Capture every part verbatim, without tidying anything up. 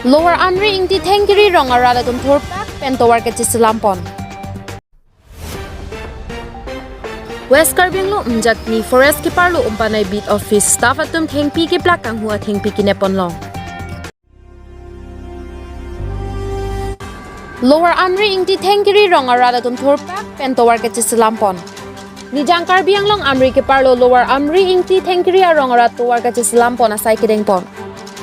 Lower Amri Ingti Thengkiri rong arat atum thurpak pen tovar kachisilampon. West Karbi Anglong Umjatni Forest Keparlo Umpanai Beat Office staff atum thengpi keplak kanghu athengpi kineponlong. Lower Amri Ingti Thengkiri rong arat atum thurpak pen tovar kachisilampon. Nijang Karbi Anglong Amri Keparlo Lower Amri Ingti Thengkiri arong arat tovar kachisilampon asai kedengpon.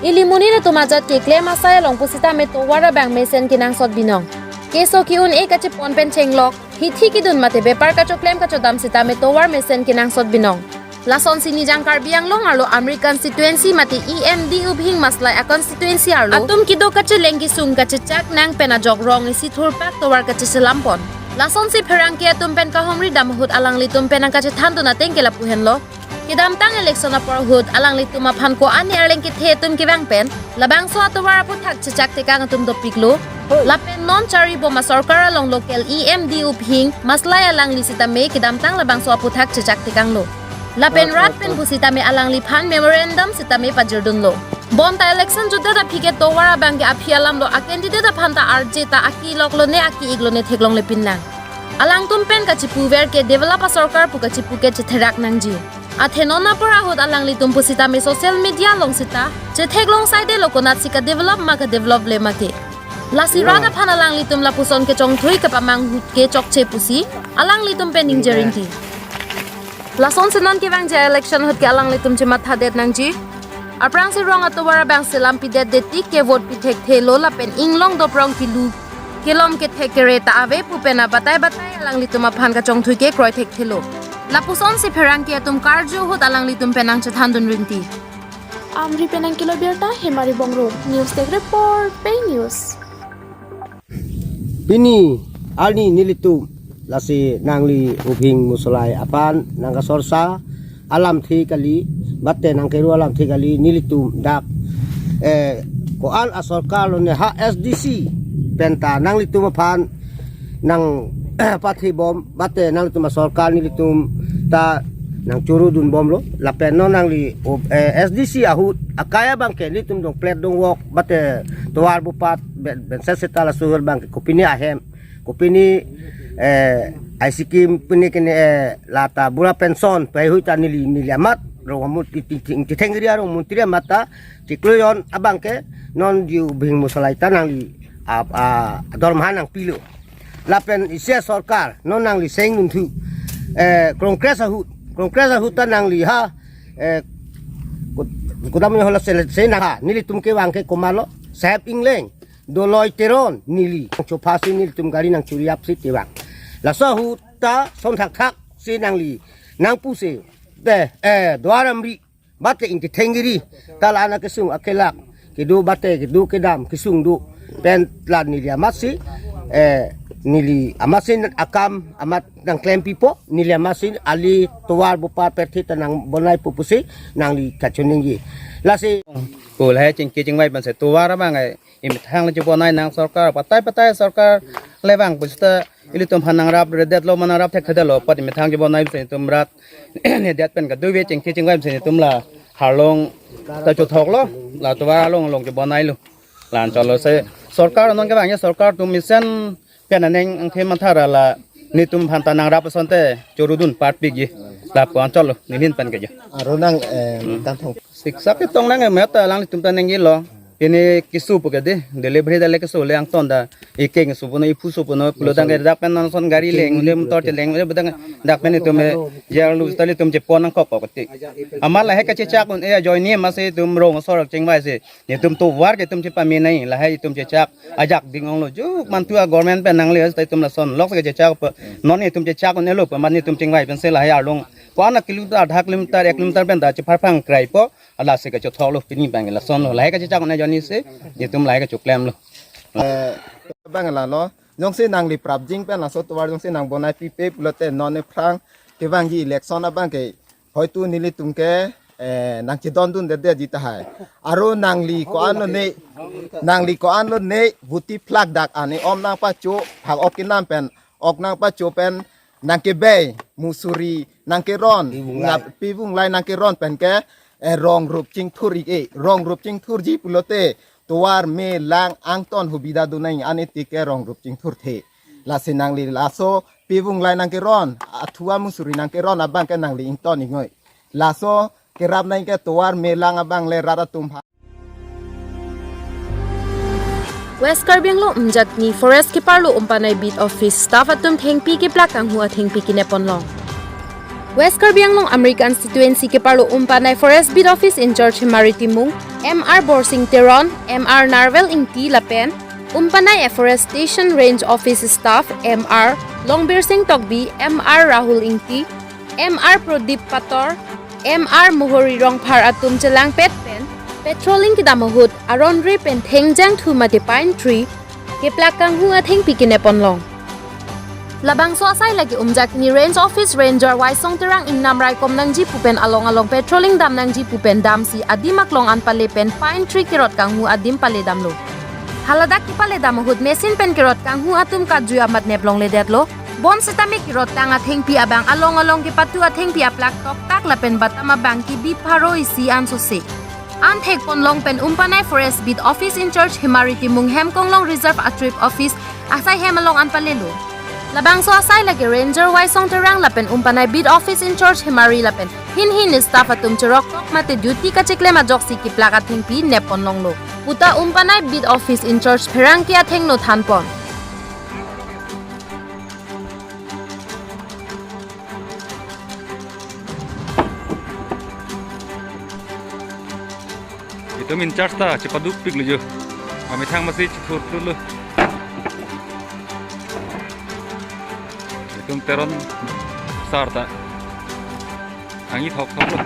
Ili monit atum ajat keklem asai along pusitame tovar abang mesen kenangsot binong. Keso ke-un-e kachepon pen chenglok, hithi kedun mate bepar kachoklem kachodam sitame tovar mesen kenangsot binong. Lasonsi Nijang Karbi Anglong arlo Amri constituency mate E M D Uphing Maslai a constituency arlo atum kedo kacheleng kesung kachechak nang pen ajok rong isi thurpak tovar kachisilampon. Lasonsi pherangke atum pen kahumri dam ahut alanglitum pen nangkachethandun ateng ke lapu henlo. Kedamtang election apor ahut alanglitum aphan ko-an arleng kethe atum kevang pen labangso atovar aputhak chechak tekang atum dopiklo. Lapen non charibom asorkar along local E M D Uphing Maslai alangli sitame kedamtang labangso aputhak chechak tekanglo. Lapen rat pen pusitame alangliphan memorandum sitame pajirdunlo. Bonta election jutdet aphi ke tovar abang ke aphi alamlo, a candidate aphan ta arje ta aki loklone aki iklone theklonglepin lang. Alangtum pen kachipuver ke develop asorkar pu kachipu ke chetherak nangji. Athe non apor ahut alanglitum pusitame social media along sita chetheklong saidelo konatsi kadevelop ma kadevelop le ma ke. Lasi rat aphan alanglitum lapuson kechongthui kapamang ahut ke chokche pusi alanglitum pen ningje rinti. Lasonsi non kevangji election ahut ke alanglitum chemathadet nangji. Aphrangsi rong atovar abang selam pidet detik ke vote pithekthelo lapen inglong doprong kilu kelom kethek kere ta ave pu pen abatai batai alanglitum aphan kachongthui ke kroithekthelo. Lapusonsi pherangke atum karju ahut alanglitum pen nangchethandun rinti. Amri pen nangkelo birta Hemari Bongrung, News Desk Report, Pei News. Pini arni nelitum lasi nangli Uphing Maslai aphan nangkasorsa alamthe kali, mate nangkeru alamthe kali, nelitum dak, eh, ko-an asorkar lone ha S D C penta nanglitum aphan nangpathibom, mate nanglitum asorkar nelitum ta nangchorudunbomlo. Lapen non nangli, eh, S D C ahut akai abang ke nelitum dongplet dongvok, mate tovar bupat ben, benset seta laso ahut abang ke kopine ahem, kopine, eh, I C K pine kene, eh, lata bura pension pei hui ta neli, neli amat rong amun ti, ti, ti, Ingti Thengkiri arong montri amat ta chiklo jon abang ke non ji Uphing Maslai ta nangli a, a, dormaha nangpilo. Lapen isi asorkar non nangli seng nunthu, eh, Congress ahut, Congress ahut ta nangli ha, eh, kut-, kudam ni hola sele se na ha nelitum kevang ke komatlo, Saheb Engleng, Doloi Teron, neli nangchophasi nelitum gari nangchoriapsi tevang. Laso ahut ta son thakthak si nangli nangpusi te, eh, Lower Amri mate Ingti Thengkiri ta la-an akesung akelak kedo mate kedo kedam kesung do pen la neli amatsi, eh, neli amatsi akam amat nangklempipo, neli amatsi ali tovar bupat perthi ta nangbonaipo pusi nangli kachiningri. Lasi pu lahei chingki chingvai pensi tovar abang ai imethang le chibonai nang sorkar, patai patai sorkar le vang pusita ilitum aphan nangrapredetlo ma nangrapthekthedetlo, pat imethang chibonai pensi itum rat nedet pen kadokave chingki chingvai pensi itum la arlong ta chothoklo, la tovar arlong along chibonailo. La-an chotlo si sorkar non kevangji asorkar atum mesen pen aneng angthe mathara la nelitum aphan ta nangrap asonte chorudun parpikji. Lapu-an chotlo nelihin pen keja. Aro nang, eh, Hmm. Tangthong. Siksa ketong nang emet ta alanglitum ta nengjilo. Pini keso pu ke dei, delivery dale keso le angton ta. Ikeng so puno, iphu so puno, pulo tangte dak pen non ason gari leng, le motor cheleng, le budang dak pen itum, eh, jar lu tali itum chepon nangkok kok ti. Amat lahei kachechak un-e ajoine amatsi itum rong asor chingvaisi. Nelitum tovar ke itum chepamenei, lahei itum chechak ajak ding onglo, juk mantu a government pen nangle ta itum lason lok se kachechak pa. Non itum chechak un-elo pa, amat nelitum chingvai pensi lahei arlong ko-an kilometer, adha kilometer, ek kilometer pen ta chepharphang kraipo. Lasi kachothoklo pini abang lasonlo, lahei kachechak un-e ajoinesi nelitum lahei kachoklemlo. Eh, abang lalo, jongsi nangli prapjin pen laso tovar jongsi nangbonai pipe pulote non aphrang kevangji election abang ke hoitu nelitum ke, eh, nangchedondundedetji tahai. Aro nangli ko-anlo ne, nangli ko-anlo ne, buti phlak dak ani om nangpacho, phak ok kenam pen ok nangpacho pen nangkebei, musuri nangkeron, Pivunglai. Nap-, pivunglai nangkeron pen ke, eh, rong rup chingthur-ik-e, rong rup chingthurji pulote, tovar me lang angton hubida do nang an iti ke rong rup chingthurthe. Lasi nangli laso pevung lai nangkeron, athua musuri nangkeron abang ke nangli ington ingoi. Laso kerap nang ke tovar me lang abang le rat atum ha. West Karbi Anglong Umjakni Forest Keparlo Umpanai Beat Office staff atum thengpi keplak kanghu athengpi kinep ponlong. West Karbi Anglong Amri Constituency Keparlo Umpanai Forest Beat Office in-charge Hemari Timung, M R Borsing Teron, M R Narvel Ingti lapen Umpanai Afforestation Range Office staff M R Longbir Sing Tokbi, M R Rahul Ingti, M R Prodip Pator, M R Mohori Rongphar atum chelangpet pen patrolling kedam ahut aron re pen thengjang thu mate pine tree keplak kanghu athengpi kinep ponlong. Labangso asai lake Umjakni Range Office Ranger Waisong Terang ingnam raikom nangji pu pen along along patrolling dam nangji pu pen damsi adim aklong an pale pen pine tree kerot kanghu adim pale damlo. Haladak kepale dam ahut machine pen kerot kanghu atum katjui amat nep longledetlo. Bonsitame kerot tang athengpi abang along along kepatu athengpi aplak toktak lapen batam abang kebi pharo isi ansose an thek ponlong pen Umpanai Forest Beat Office in-charge Hemari Timung hem konglong reserve a-trip office asai hem along an palelo. Labangso asai lake Ranger Waisong Terang lapen Umpanai Beat Office in-charge Hemari lapen hin hin staff atum chorok tok mate duty kacheklem ajoksi keplak athengpi nep ponlonglo. Puta Umpanai Beat Office in-charge pherangke athengno than pon. Itum in-charge ta chepadukpiklo jo. Amethang masi chithurthurlo. Itum Teron sir ta angi thokthoklo.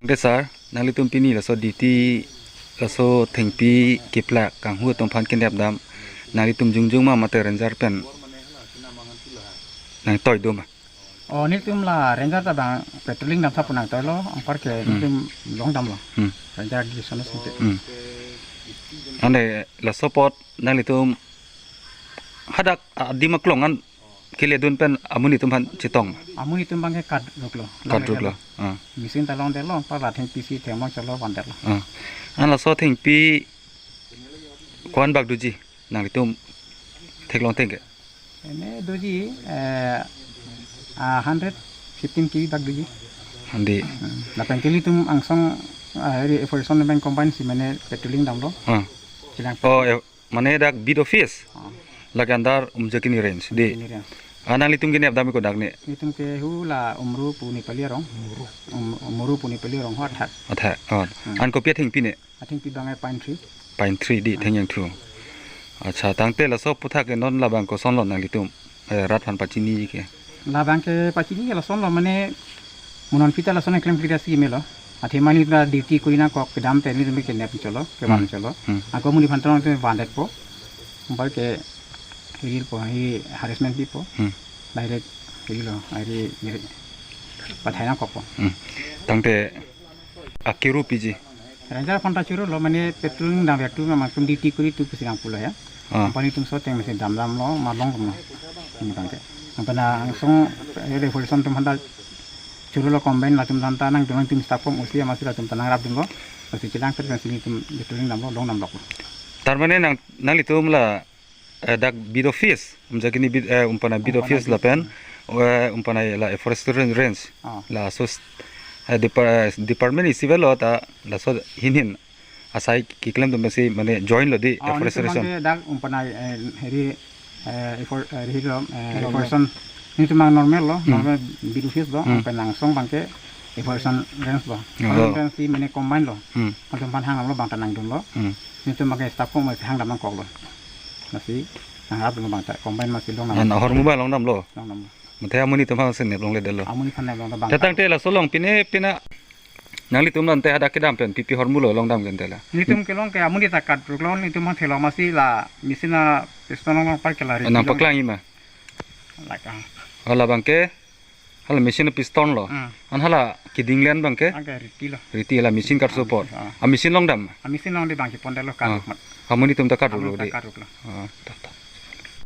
Ke sir, nanglitum pini laso duty laso thengpi keplak kanghu atum aphan kenep dam nanglitum jongjong ma mate ranger pen nangtoi do ma? Oh, nelitum la ranger ta bang patrolling dam tha pu nangtoilo, anparke Hmm. nelitum long damlo. Hmm. Ranger di sono sente. Hmm. Ante laso apot nanglitum hadak adim aklong an keledun pen amonit atum aphan chetong? Amonit atum abang ke kadruklo. Kadruklo. Ah. Machine ta longdetlo, anpar la thengpi si thengmong cholo vandetlo. Ah. An laso thengpi ko-an bak doji nanglitum theklong thengke? Ene doji, eh, ah, hundred fifteen K B bak doji. Handi. Hmm. Lapen ke nelitum angsong, ah, area afforestation pen combine si mane patrolling damlo. Ah. Chelang. Oh, eh, mane dak beat office. Ah. Lake under Umjakini range, di. Umjakini range. Ah, nanglitum kenep dam ko dak ne? Nelitum ke hula Umru pu Nepali arong. Um, Umru pu Nepali arong ho athak. Athak. Oh. Hmm. An kopi athengpi ne? Athengpi abang ke pine tree. Pine tree di, Hmm. thengjang thu. Acha, tangte laso aphuthak ke non labang kosonlo nanglitum, eh, rat aphan pachini ke? Labang ke pachini ke lasonlo, mane mo non pita lason klem kita si melo. Athe mane ta duty kuri nangkok kedam te nelitum kenep cholo, kevan Hmm. cholo. Hmm. Ako amonit aphan tong te vandetpo. Anparke hirilo, hi harassment pipo. Hmm. Direct hirilo, hari, hari pathai nangkokpo. Hmm. Tangte akiru piji? Ranger aphan ta churolo, mane patrolling dam ya tu, memang tum duty kuri tu pusi nangpulo ya. Ah. Anpar nelitum so teng masi dam damlo, ma long damlo. Ini bangke. Anpar na angsong area afforestation atum aphan ta churolo, combine latum aphan ta nangdun, nelitum staff kong usi masi latum ta nangrapdunlo. Masi chelang pet masi nelitum patrolling damlo, long damlo. Tar mane nang, nanglitum la, eh, dak beat office, Umjakini beat, eh, Umpanai beat Umpanai office beat. Lapen, eh, Umpanai la afforestation range. Ah. Laso, eh, depar-, department isi avelo ta laso hin hin asai keklem atum pensi mane join lo di, ah, afforestation. Nelitum abang ke dak Umpanai, eh, hari, eh, affor-, eh, hari lo, eh, Normal. Afforestation. Nelitum abang normal lo, Hmm. normal beat office lo, Hmm. anpar angsong abang ke afforestation range lo. Oh. Afforestation range si mane combine lo. Hmm. Latum aphan hang lo abang ta nangdunlo. Hmm. Nelitum abang ke staff kong masi hang dam nangkoklo. Masi nangrapdunlo abang ta combine masi long dam. An ahormu abang long damlo? Long damlo. Mate amonit atum aphan si nep longledetlo. Amonit aphan nep longlo abang ta. Tangte laso along pine pine nanglitum ante hadak kedam pen pi pi ahormu lo long dam ke ante la? Nelitum kelong ke amonit ta kadruklo, nelitum aphan theklong masi la machine a-piston along anparke la riti Nang long. Paklang ima? Like, ah. Hala abang ke, hala machine a-piston lo. Ah. An hala keding len abang ke? Abang ke riti lo. Riti la machine karso apot. Ah. A-machine long dam? A-machine long di abang kepondetlo, ah, kadruk amat. Amonit atum ta kadruklo. Amonit ta di. Kadruklo. Ah, ta, ta.